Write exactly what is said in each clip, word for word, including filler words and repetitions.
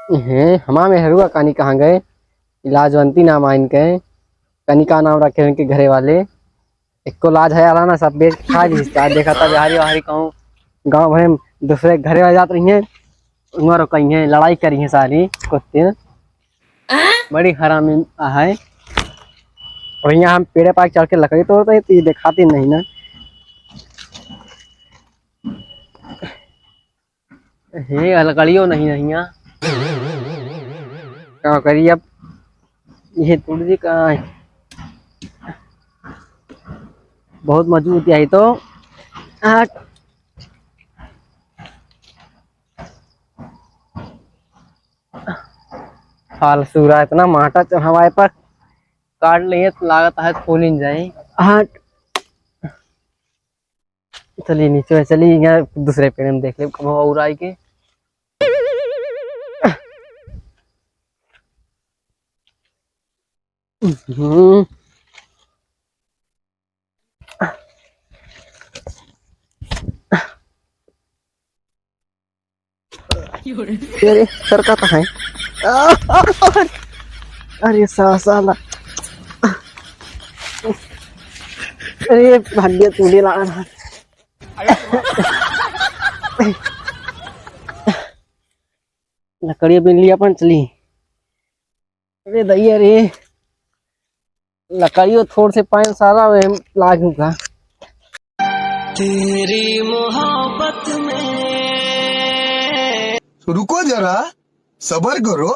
हे, हमार मेहरुआ कानी कहाँ गए? लाजवंती नाम है इनके, कनिका नाम रखे इनके घरे वाले। एको लाज है आला ना, सब बेच के खा ली। आज देखा था बिहारी वाहारी कहूँ गाँव भरे में दूसरे घरे वाले जात रही हैं, उहाँ रुकई हैं, लड़ाई करी हैं सारी कुत्ते। बड़ी हरामी है। और यहाँ हम पेड़े पाक चढ़ के लकड़ी तोड़ते हैं तो ये दिखाती नहीं ना। हे, लकड़ियो नहीं है यहाँ। का करी अब, ये तोड़ दी का है? बहुत मजबूत है तो। हट। फालसूरा इतना माटा चढ़ावाए पर काट लिए तो लागत है फूलिन जाए। हट। चलिए नीचे में चलिए, यहाँ दूसरे पेड़ में देख ले कब और आई के। हम्म। अरे, सर का तो है। आ, आ, आ, अरे, सा-, साला। अरे, भाग्य तूने ला। लकड़ी बिन लिया अपन चली। अरे दैया रे, लकड़ियो थोड़ से पाए सारा वे लागू का। तेरी मोहब्बत में रुको जरा, सबर करो।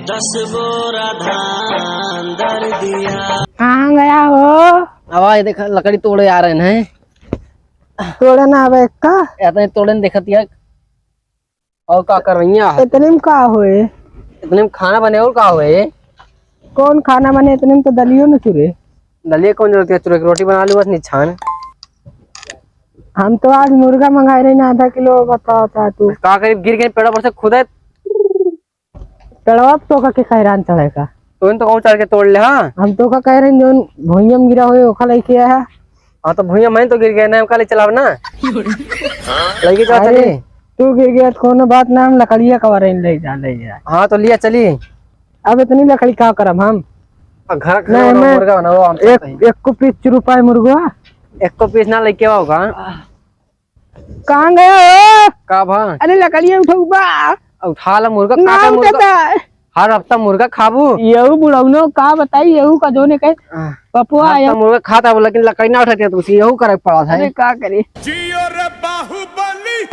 दस बोरा धान दर दिया। कहाँ गया हो? आवाज देखा, लकड़ी तोड़े आ रहे हैं। तोड़े ना आवे का? इतने तोड़े न देखत या। और का कर रही हैं? इतने में का होए? इतने में खाना बने और का होए? कौन खाना बने? इतने में तो दलियो न चुरे। दलिया कौन जरूरत है चुरे की? रोटी बना लो बस निछान। हम तो आज मुर्गा मंगाए रहे ना आधा किलो, बताओ था तू। का करीब गिर गए पेड़ पर से खुदे। पेड़वा पे तोका के कहरान चढ़े का? तो इन तो कहूँ चढ़ के तोड़ ले, हाँ? हम तोका कह रहे हैं, जोन भुइयां में गिरा होए, ओका लेके आया। हाँ, तो भुइयां में तो गिर गए ना, ओका ले चलाव ना। लेके जाओ, अरे, चली। तू गिर गया तो कोनो बात ना, हम लकड़िया कवर ले जा, ले जा। हाँ, तो लिया चली। अब इतनी लकड़ी का करब हम? आ, घर का नहीं, बनाओ, मैं मुर्गा बनाओ, हम एक, चलते हैं। एक को पीस चुरू पाए मुर्गा। एक को पीस ना लेके आओगा। कहाँ गया हो? का भा? अरे लकड़िया उठाऊ बा। उठा ला मुर्गा, ना काटा मुर्गा। उठाता। हर हफ्ता मुर्गा खाबू। यहू बुढ़ौनो का बताई, यहू का जोने कहे। आह, पपुआ हफ्ता यहू। मुर्गा खाता हो, लेकिन लकड़ी ना उठाते तो उसी यहू करे पड़ा था। अरे का करे? जियो रे बाहुबली।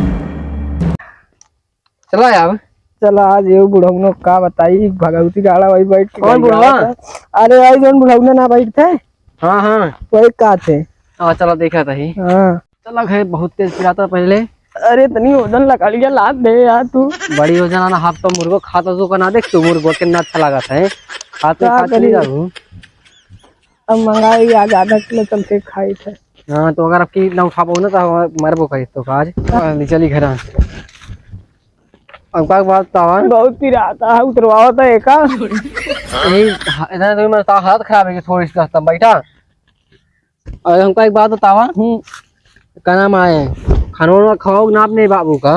चला यार। चला आज यहू बुढ़ौनो का बताई, भगवती गाड़ा वही बैठ के कौन बुढ़वा? अरे भाई जोन बुढ़ौना ना बैठते। हाँ, हाँ। वही का थे। हाँ, चला देखा था ही। हाँ। चला, घर बहुत तेज पिराता पहले। अरे, तनी वजन लकड़िया लाद दे यार तू। बड़ी वजन आना, हाथ तो मुर्गो खाता तो का ना देख तू, मुर्गो कितना अच्छा लागत है। खाते का खाते करी? जाऊ। अब मंगाई आज आधा किलो चल के खाई थे। हाँ, तो अगर अब की ना उठा पाऊ ना, तो मरबो करी तो आज। हाँ, ले चली घर। अब का बात बतावा? बहुत पिराता है, उतरवावा था एका। यही, इतना तो मेरा हालत खराब है कि थोड़ी सी तब बैठा। और हमका एक बात बतावा, हम्म। का नाम आए, खाना वाना खाओ ना अपने बाबू का?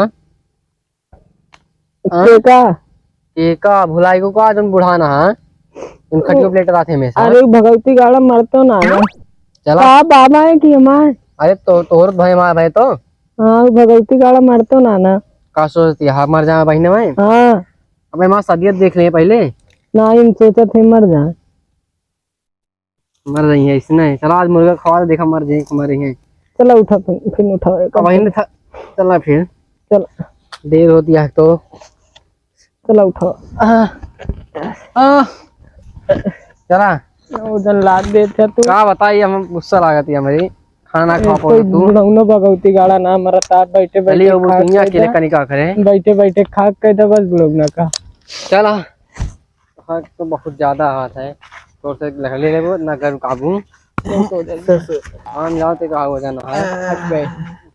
हाँ? के का? के का भुलाई को का, तुम बुढ़ाना है, तुम खटियो प्लेट रहते हमेशा। अरे, उ भगवती गाड़ा मरतो ना ना। चला। का बाबा है कि हमार? अरे, तो, तोहर भाई, हमार भाई तो। हाँ, उ भगवती गाड़ा मरतो ना ना। का सोचती है, मर जाए बहिने में? हाँ। अबे, हमार सदियत देख ले पहले। ना, इन सोचत है मर जाए। मर रही है इसने। चला आज मुर्गा खवा दे, देखा मर जाए, मर रही है। चला उठा फिर, फिर उठा। अब वहीं था, चला फिर। चला। देर होती है तो। चला उठा। आ, आ, चला। वजन लाद देते तू। का बताई, हम गुस्सा लागत है हमारी। खाना ना खा पाओ तू। बुढ़ौनो भगवती गाड़ा ना मरता, बैठे बैठे चलिए, वो खा दुनिया के अकेले दे। कनी का करे? बैठे बैठे खा के दे बस बुढ़ौना का। चला। हाँ, तो बहुत ज्यादा हाथ है। तो से लग ले लेबो, ना कर काबू। ससुर। हम जाओ ते का हो जाना है। हट गए।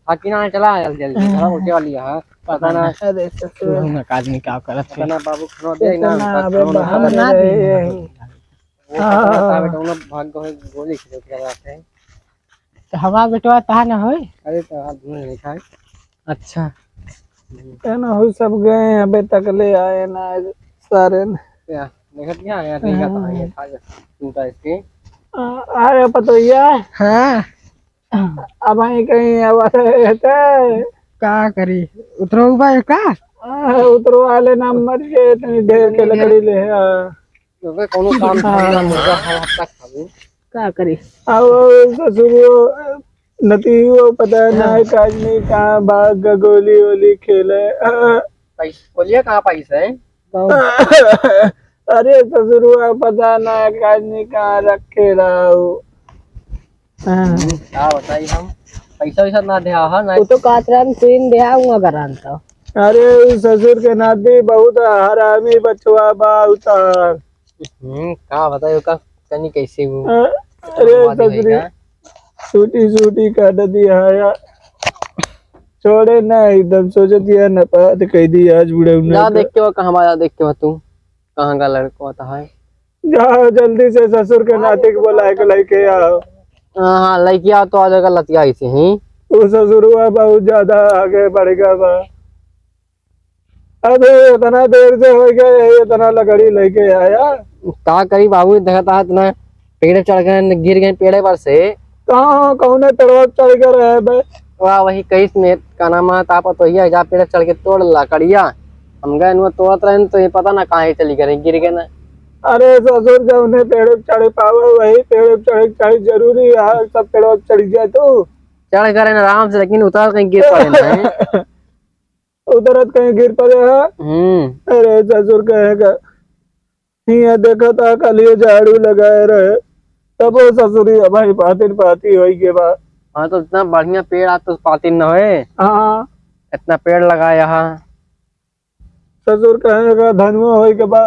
बाकी ना चला जल्दी जल्दी। चला उठे वाली है। पता ना। अरे ससुर। हम आदमी का करत पता है? ना बाबू खाना दे ना, इतना ना, अबे खाना ना बाहर दे। ना दे। वो हाँ। पता ना बेटा, उन्हें भाग गए, गोली खिलो के रहा है। तो हमारा बेटवा तहा ना होए? अरे तो हाथ धुए नहीं खाए। अच्छा। ए ना हो, सब गए, अबे तक ले आए ना सारे न। क्या? देखत क्या है? नहीं जाता है, ये हाँ। खा जा। टूटा इसके। आ, अरे पतोहिया। हाँ। अब आई कहीं अब रहते। का करी? उतरो बा का? आ, उतरो वाले ना मर गए, इतनी ढेर के लकड़ी ले, हाँ। तो कौनो काम हाँ। धंधा मुर्गा हवा तक खावे। का करी? अब ससुरो, नतियो पता ना हाँ। काज नहीं कहाँ भाग ग, गोली वोली खेले। पैस-, बोलिए कहाँ पैसा है? गाँव। अरे ससुरुआ पता ना काज नहीं कहाँ रखे रहो। हाँ। का बताई हम? पैसा वैसा ना दे हा, ना। वो तो कहत रहन, तीन दे हा, हुआ करन तो। अरे, उ ससुर के नाती बहुत हरामी बचवा बा उतार। हम्म, का बताई ओका तनी कैसे वो अ-, अरे, आबादी ससुरी, होई का? सूटी, सूटी काट दिया है यार। छोड़े ना, एकदम सोचत यार, ना बात कह दी आज बुढ़ऊ ने जा तो। देख के वो कहाँ बा, जा देख के वो तू। कहाँ का लड़का होता है? जाओ जल्दी से ससुर के नाती के बोलाए के लेके आओ। हाँ, हाँ, लेके आओ तो आ जाएगा लतिया ऐसे ही। वो ससुरुआ बहुत ज्यादा आगे बढ़ गया बा। अबे इतना देर से हो गया, यही इतना लकड़ी लेके आया। का करी बाबू, देखत आत ना, पेड़ चढ़ गए, गिर गए पेड़े पर से। कहाँ, कौने पेड़वा चढ़ के रहे बे? वाह, वही कईस में का नाम है, ताप तो ही है, जा पेड़ चढ़ के तोड़ लकड़िया। हम गए नु तोड़त रहे तो ये पता ना कहाँ ही चली गए, गिर गए ना। अरे ससुर, जौने पेड़ चढ़ पावे वही पेड़ चढ़ के चाहे जरूरी है, सब पेड़वा चढ़ गया तू। चढ़ गए ना आराम से, लेकिन उतर कहीं गिर पड़े ना। उतरत कहीं गिर पड़े है। हम्म। अरे ससुर कहेगा, हियाँ देखा था कल ये झाड़ू लगाए रहे, तब वो ससुरी भाई पातिन पाती होई के बा। हाँ, तो इतना बढ़िया पेड़ आज तो पातिन न होए। हाँ। इतना पेड़ लगाया है। ससुर कहेगा धनुआ होई के बा।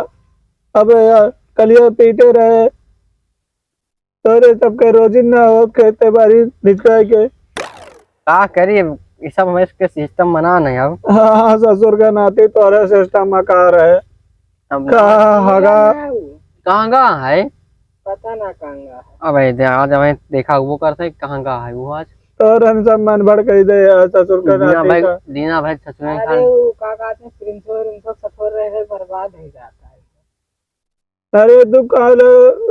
अबे यार, कल ये पीटे रहे, तोरे सबके रोजी ना हो, खेते बारी निकल के। का करी, ये सब हमें इसके सिस्टम बना नहीं अब। हाँ, ससुर का नाती तोरे सिस्टम में का रहे? अब का हगा? कहाँ गा है? पता ना कहाँ गा है। अब ये दे, आज हमें देखा वो करते कहाँ गा है वो आज। तोर हम सब मन भर कह दे यार, ससुर का दीना नाती भाई, का। दीना भाई ससुर अरे का। वो का कहते हैं, प्रिंसो, प्रिंसो ससुर रहे, बर्बाद हो जाता है। अरे तू काल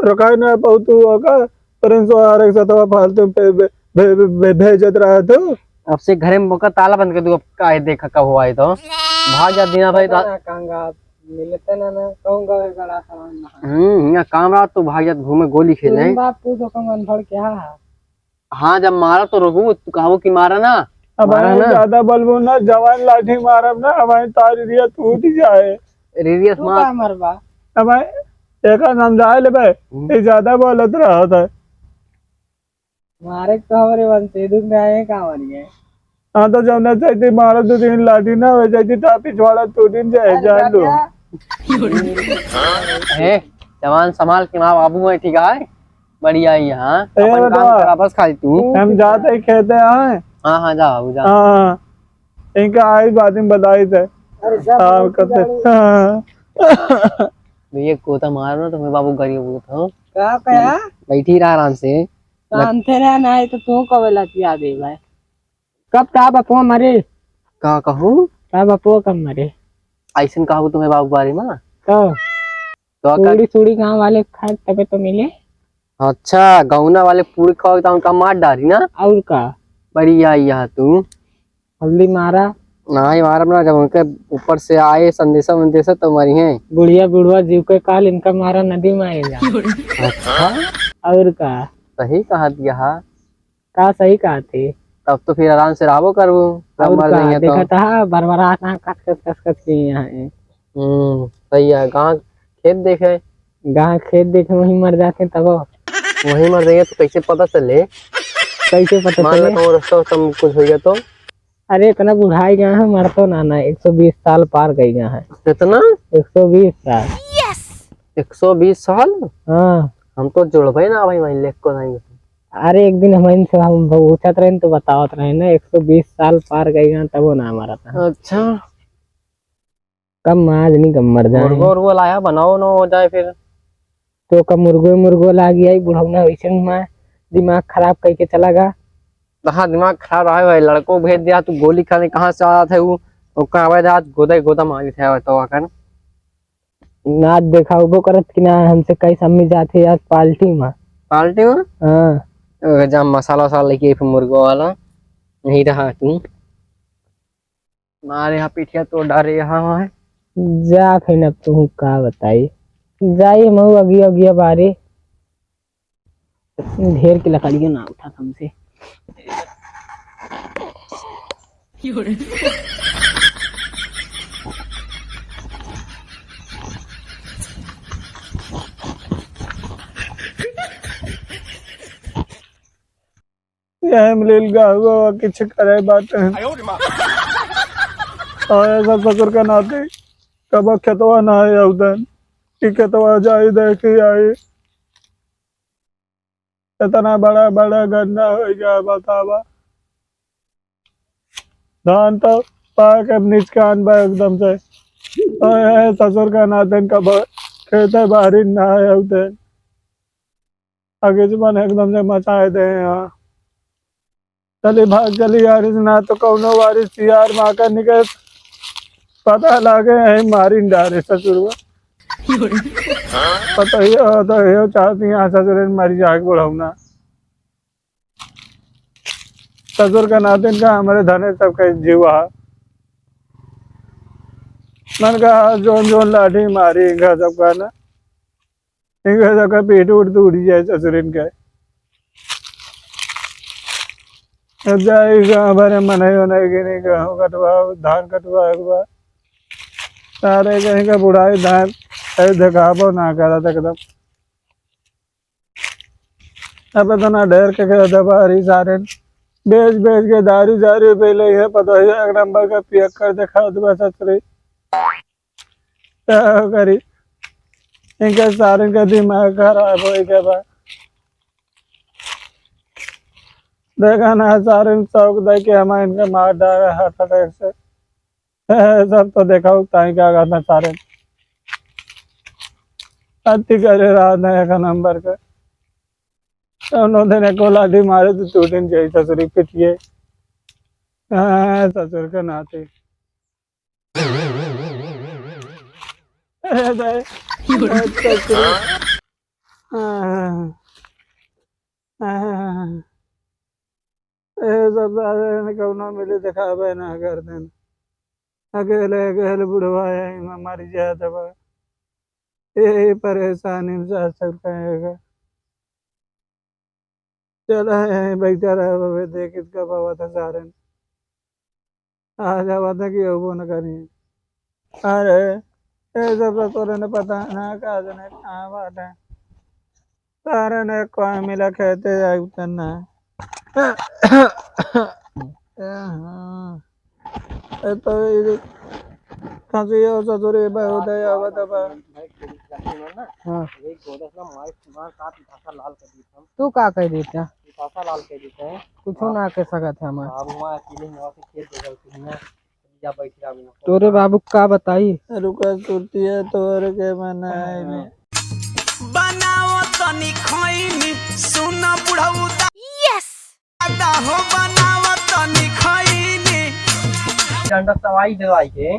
रुकाए ना पाऊ तू का, प्रिंस और एक सतवा फालतू पे भे-, भे-, भे-, भे-, भेजत रहा तू। अब से घरे में ओकर ताला बंद कर दू, अब काहे देखा कब हुआ है तो। भाग जा दीना भाई, पता ना कहाँ गा, मिलते ना, ना, कहूँगा वे बड़ा सामान ना। हम्म, यहाँ काम रहा तो भाग जा घूमे गोली खेले। तुम बाप तू तो कम अनपढ़ क्या है? हाँ, जब मारा तो रोकू, तू कहो कि मारा ना, अब मारा भाई ना। ज्यादा बोलबो ना, जवान लाठी मारब ना, हमारी तार रिया टूट जाए। रिरियस तू मार। का मरबा? अब भाई, एका समझाए लेबे, हम्म। ये ज्यादा बोलत रहत है। मारे तो हमरे वंशे दुख में आए का मरिए। हाँ, तो जौने चाहती मारा दो तीन लाठी ना हो जाती, तो पिछवाड़ा टूटिन जाए, अरे जान लो। क्या? ए, जवान संभाल के माँ बाबू है, ठीक है? बढ़िया ही है, हाँ। ए, अपन काम बेटवा। करा, बस खाली तू। हम जाते ही खेते हैं। हाँ, हाँ, जा बाबू, जा। हाँ, इनका आई बात में बताई थे। अरे, जा हाँ, बाबू, करते। जा। हाँ। भैया, कोता मारो ना, तुम्हें बाबू गरीब होता हो। का कहा? बैठी रहा आराम से। शांत रहा, नहीं तो तू कबे लतिया दे भाई। कब ता बपुआ मरे? का कहू? ता बपुआ कब मरे? ऐसन कहू तुम्हें बाबू बारे में? कब? तो का पूरी सूरी गाँव वाले खाए तबे तो मिले। अच्छा, गौना वाले पूरी खाओ तो उनका मार डारी ना? और का? बढ़िया यहाँ तू। हल्दी मारा। नहीं मारब ना, जब उनके ऊपर से आए संदेशा वंदेशा तो मरी हैं। बुढ़िया बुढ़वा जीव के काल इनका मारा नदी में आए जा। अच्छा? और का? सही कहा दिया हा। का सही कहत ही? तब तो फिर आराम से रहबो करबो, जब और मर का? जाइए तो। देखत हा, भरभरात हा, कस, कस, कस, कस के यहाँ है। हम्म, सही है। गाँव खेत देखे। गाँव खेत देखे, वहीं मर जाते तब। वहीं मर जाइए तो कैसे पता चले? कैसे पता मान लो चले? कहूँ रास्ता उस्ता में कुछ हो गया तो? अरे, इतना बुढ़ाई गया है, मरतो ना, ना, एक सौ बीस साल पार गई गया है। कितना? एक सौ बीस साल। एक सौ बीस साल? हाँ। हम तो जुड़बे ना भाई, वहीं लेख को नहीं। अरे, एक दिन हम इनसे हम पूछत रहे तो बतावत रहे ना, एक सौ बीस साल पार गई गया, तबो ना मरत है। अच्छा। कम आज नहीं, कम मर जाए। मुर्गो उर्गो लाया, बनाओ ना हो जाए फिर। तो का मुर्गो, मुर्गो लागी आई, बुढ़ौना वैसे में दिमाग खराब करके चला गा। कहाँ दिमाग खराब रहा है भाई, लड़को भेज दिया, तू गोली खाने कहाँ से आ रहा था वो, ओका आवाज आज गोदा गोदा मांगी थे, आवाज तो आकर। ना देखाउबो करत कि ना, हमसे कई सम्मी जात है यार पार्टी में। पार्टी में? हाँ। ओके, जा मसाला वसाला लेके फिर मुर्गो वाला। नहीं रहा तू। मारे यहाँ पीठिया तोड़ डारे यहाँ है। जा फिर अब तू का बताई। जाई मऊ अगिया अगिया बारे। ढेर के लकड़िया ना उठा हमसे। यह मिलिल गाँव किछ करे बात है। और ऐसा ससुर का नाते कब खेतवा ना है उदन कि खेतवा जाई देखी आई। इतना बड़ा बड़ा गन्ना हो गया बतावा। धान तो पाक अब निचकान बा एकदम से। और यह ससुर का नाते कब खेते बाहरी ना है उदन। आगे से मन एकदम से मचाए दे यहाँ। चली भाग चली यार, ना तो कौनो वारिस यार माँ का निकल पता लागे है मारी डारे ससुरवा। पता ही हो तो ये चाहती यहाँ ससुर मरी जाके बुढ़ौना। ससुर का नाते इनका हमारे धने सबका जीवा। मन का जोन जोन लाठी मारी इनका सबका ना। इनका सबका पीठ उठ टूट जाए ससुर इनका। अब जाए गाँव भरे मनई उनई के नहीं, गेहूँ कटवाओ, धान कटवाओ एक बार। सारे कहीं का बुढ़ाई धान, ऐ देखाबो ना करत एकदम। अब इतना ढेर के खेत बारी सारे बेच बेच के दारू, दारू पी ले है, पता है एक नंबर का पियक्कड़ देखात बा ससुरी। का करी, इनका सारन का दिमाग खराब हो गया बा। देखा ना, सारन शौक दे के हम इनका मार डाले हार्ट अटैक से। सब तो देखा हो, ताई का करना सारन। अति करे रहा ना एक नंबर का। उन्होंने दिन एको लाठी मारे तो टूटिन जाई ससुरी पिटिए। हाँ, ससुर के नाते। अरे दाई, अच्छा, अच्छा। हाँ, हाँ, हाँ। ए सब सारे ने कौनो मिले देखावे ना कर देन। अकेले, अकेले बुढ़वा है, मैं मर जात बा। यही परेशानी में सास सब कहेगा। चला, यहीं बैठा रहे, अबे देखित कब आवत है सारन। आ जावत है कि अबो न करी। अरे, ये सब तो तोरे ने पता है ना, का जाने कहाँ बात है। सारन कोई मिला खेते जाए उतरना। ए, हाँ। ए, तो ये खांसी हो ससुरे, बहुत है, आवत है बा। हाँ। एक गोदस ना मार, मार काट भाषा लाल कर दी हम। तू का कह देता? भाषा लाल कह देता है। कुछो ना कह सकत है हमार। अब वहाँ अकेले में वहाँ से खेत देखल तू ना। जा बैठ रहा हूँ। तोरे बाबू का बताई? रुका सुरतिया तोर के बनाए में। बनाओ तनी खैनी, सुन बुढ़ऊ दा-, यस। दादा हो बनाओ तनी खैनी। डंडा सवाई दवाई के।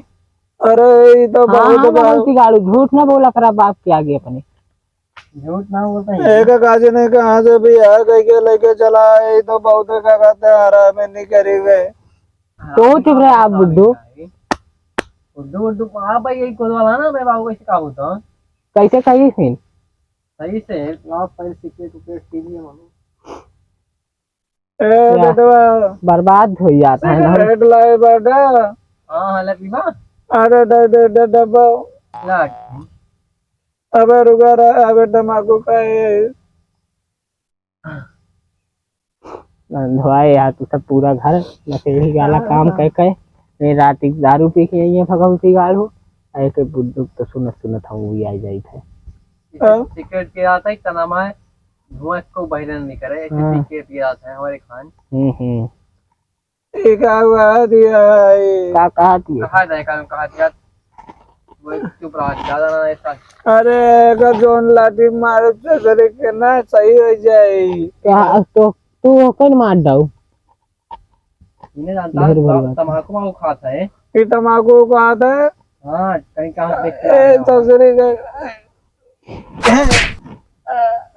अरे, ई तो हाँ, बहुत हाँ, बा-, बहुत ही गाड़ू, झूठ ना बोला करा बाप के आगे अपने। झूठ ना बोलता है। एक काजी नहीं कहाँ से बियाह कइके लेके चला है, ई तो बहुत का कहते हैं, हरामी नहीं करी गए। हाँ, तो चुप रहे आप बुड्ढू। बुड्ढू, बुड्ढू, हाँ भाई, यही कोतवाल है ना, मैं बाबू कैसे का होता? कैसे कही फिर? सही से, आप पहले सिगरेट उगरेट पी लिए मानो। ए, या, बेटवा। बर्बाद हो जाता है ना। सिगरेट लाए बेटा। हाँ, हाँ, ले पीबा। अरे, दे, दे, दे, दे, बा। ला। अबे रुका रहा, अबे तमाकू का है। धोआए यार, तू सब पूरा घर नशेड़ी वाला हाँ, काम हाँ। कह कह। ये रात की दारू पी के आई है भगवती गाड़ू। अरे के बुड्ढू तो सुनत सुनत हम भी आ जाई थे। हाँ। सिगरेट के आता है, क्या नाम है? धुआं को बहिरन नहीं करे, ऐसे हाँ। सिगरेट के आता है हमारे खान। हम्म, हम्म। ये का हुआ दिया है? का कहा दिया? कहा जाए, का कहा दिया? वो चुप रहा, ज्यादा ना ऐसा। अरे, अगर जोन लाठी मारे तो ससुरे के ना सही हो जाए। क्या तो तू ओकन मार डाऊ। इन्हें जानता ढेर है, बोल रहा था। तमाकू माकू खाता है। ये तमाकू का हाथ है। हाँ, कहीं कहाँ देख के ए, आया। ससुरी का।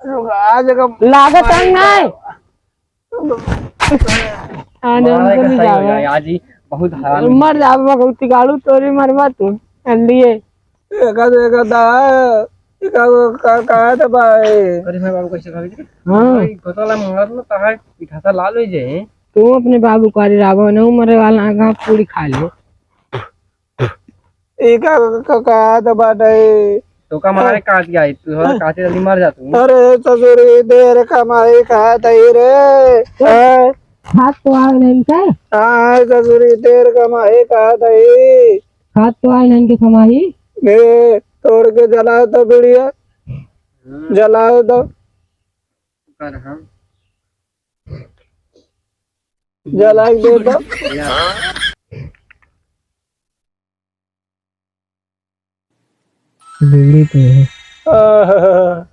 रुक, आज का लागत है नहीं। आने मारे हमको का नहीं सही हो जावे। जाए, आज ही बहुत हरामी मर है। जावे, भगवती कालू तोरी मरवा तू। लिए। एका तो एका दा, एका वो का, का था भाई? अरे भाई बाबू कैसे खावे जी? हाँ। भाई, पता ला मंगल ना तहार ई घासा लाल हो जाए। तू अपने बाबू का रे रावण, वो मरे वाला आगा पूरी खा लो। ई का, का, का था बाटे? तो का मारे हाँ। काट गया, तू हो हाँ। काटे जल्दी मर जा तू। अरे ससुरी देर कमाई खात ही रे। हाँ। हाथ तो आ नहीं का? हाँ, ससुरी देर कमाई खात ही। हाथ तो आए नहीं के कमाई। ए, तोड़ के जलाओ तो बीड़िया। हम्म। जलाओ तो। कर हम। जला के दे दो। या। बीड़ी पी है। आह।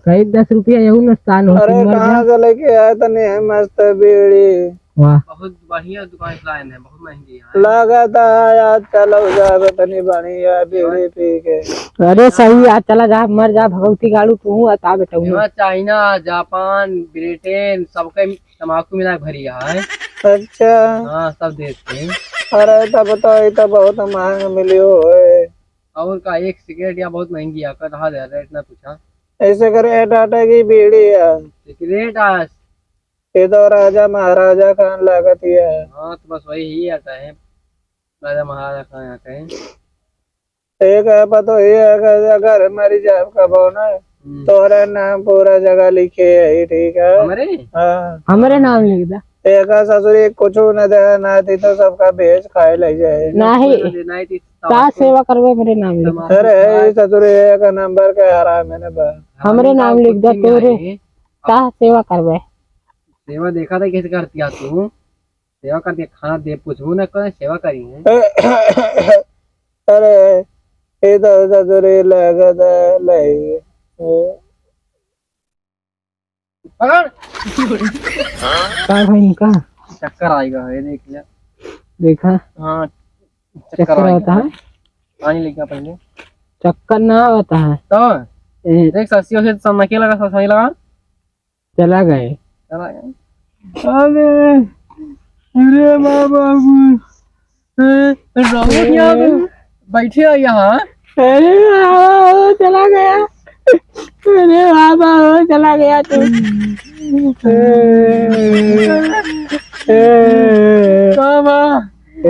कई दस रुपया यहू नुकसान हो, अरे, तू मर कहाँ जा। से लेके आए तनी है मस्त बीड़ी? वाह। बहुत बढ़िया दुकान से लाए हैं, बहुत महंगी है। लागत है आज चलो जाबे तनी बढ़िया बीड़ी पी के। अरे सही है, चला जा, मर जा भगवती गाड़ू तू, आ ता बेटा हूँ। यहाँ चाइना, जापान, ब्रिटेन, सबके तमाकू मिला के भरी है। अच्छा। हाँ, सब देश के। अरे तब तो ये तो बहुत महंग मिली हो है। और का, एक सिगरेट या बहुत महंगी है, कहा दे रेट ना पूछा। ऐसे करे टाटा की बीड़ी है। सिगरेट आ। ये तो राजा महाराजा खान लागत ही है। हाँ, तो बस वही ही आता है, राजा महाराजा खान आता है। एक है पतो ये है कि अगर मरी जाए कबो ना, हम्म। तोहरे नाम पूरा जगह लिखे है, ठीक है? हमरे? हाँ। हमरे नाम लिख दा। एक ससुरी कुछ न दे, ना थी तो सबका भेज खाए ले जाए। नहीं। नहीं थी। का सेवा करबे, मेरे नाम लिख। अरे, ए ससुर, एक नंबर के हराम है ना बा। हमरे नाम लिख दे, तोरे। का सेवा करबे? सेवा देखा था कैसे करती है तू? सेवा करती है, खाना दे, पूछबो ना करे, सेवा करी है। अरे, ए तो ससुर, लागत है, ले। पकड़। का भाई इनका? चक्कर आएगा, ये देख ले। देखा? हाँ, चक्कर चक्कर आएगा। आता है? पानी लेके आ पहले। चक्कर ना आता है। तो? ए। देख, सस्ती हो से सन्ना के लगा, सस्ता लगा। चला गए। चला गए। अरे, अरे बाबा। ए, रहो यहाँ पे। बैठे हो यहाँ। अरे बाबा, वो चला गया। अरे बाबा, वो चला गया तू। ए, ए, बाबा। ए,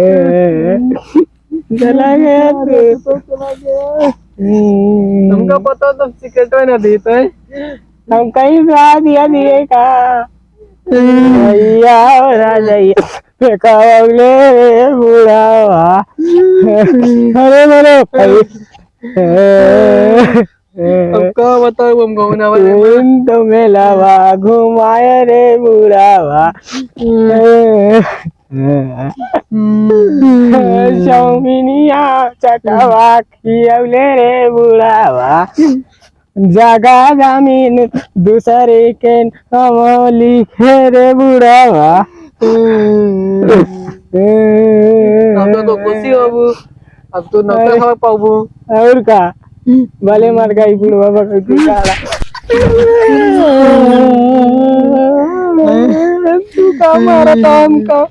चला गया तू। हमका पता तो सिगरेट में ना देते। हम कहीं से आ दिया दिए का। भैया, राजैया। फेंकावले रे बुढ़ावा। अरे मरे भाई। अब का बताऊँ हम गौना वाले में? तुम तो मेलावा घुमाए रे बुढ़ावा। हम्म। चौमिनिया चटवा खियौले रे बुढ़ावा। जगह जमीन दूसरे के नाम लिखे रे बुढ़ावा। अब तो, तो खुशी होबू, अब तो नौकर अरे। खबर पाबू। और का? भले मर गई बुढ़वा बकरी काला। तू का मारा था हमका?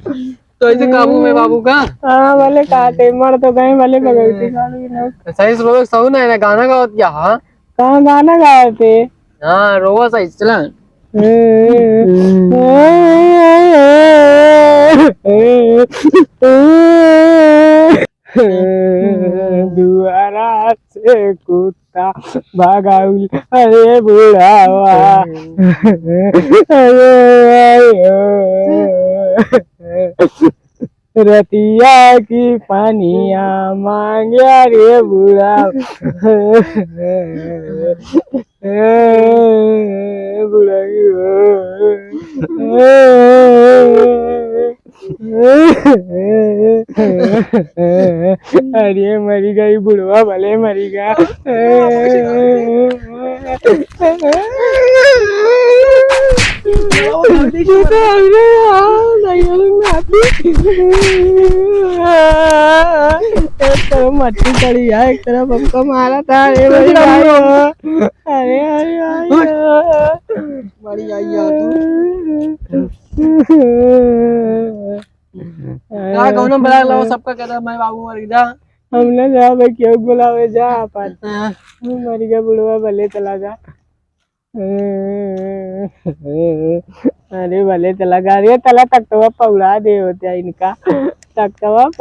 तो ऐसे काबू में बाबू का? हाँ, भले काटे, मर तो गए, भले बगैती कालू ना। सही से रो, सहू ना है ना, गाना गावत क्या, हाँ? कहाँ गाना गावत है? हाँ, रोवा सही से, चला। दुआरा से कुत्ता भगाउल, अरे बुढ़ावा। अरे आयो। रतिया की पानिया मांग्या रे बुढ़ावा। बुढ़ावा। अरे मरी गई बुढ़वा, भले मरी गया। पट्टी पड़ी है, एक तरफ हमको मारा था। अरे भाई, भाई, अरे, अरे, अरे, बड़ी आई यार तू। का कौनो बड़ा लाओ, सबका कहता मैं बाबू मर गया। हम ना जाबे, केहू बुलावे जा अपन। हाँ। मर गया बुढ़वा, भले चला जा। अरे भले चला जा, अरे तला तख्तवा पौड़ा दे होते इनका, तख्तवा पर।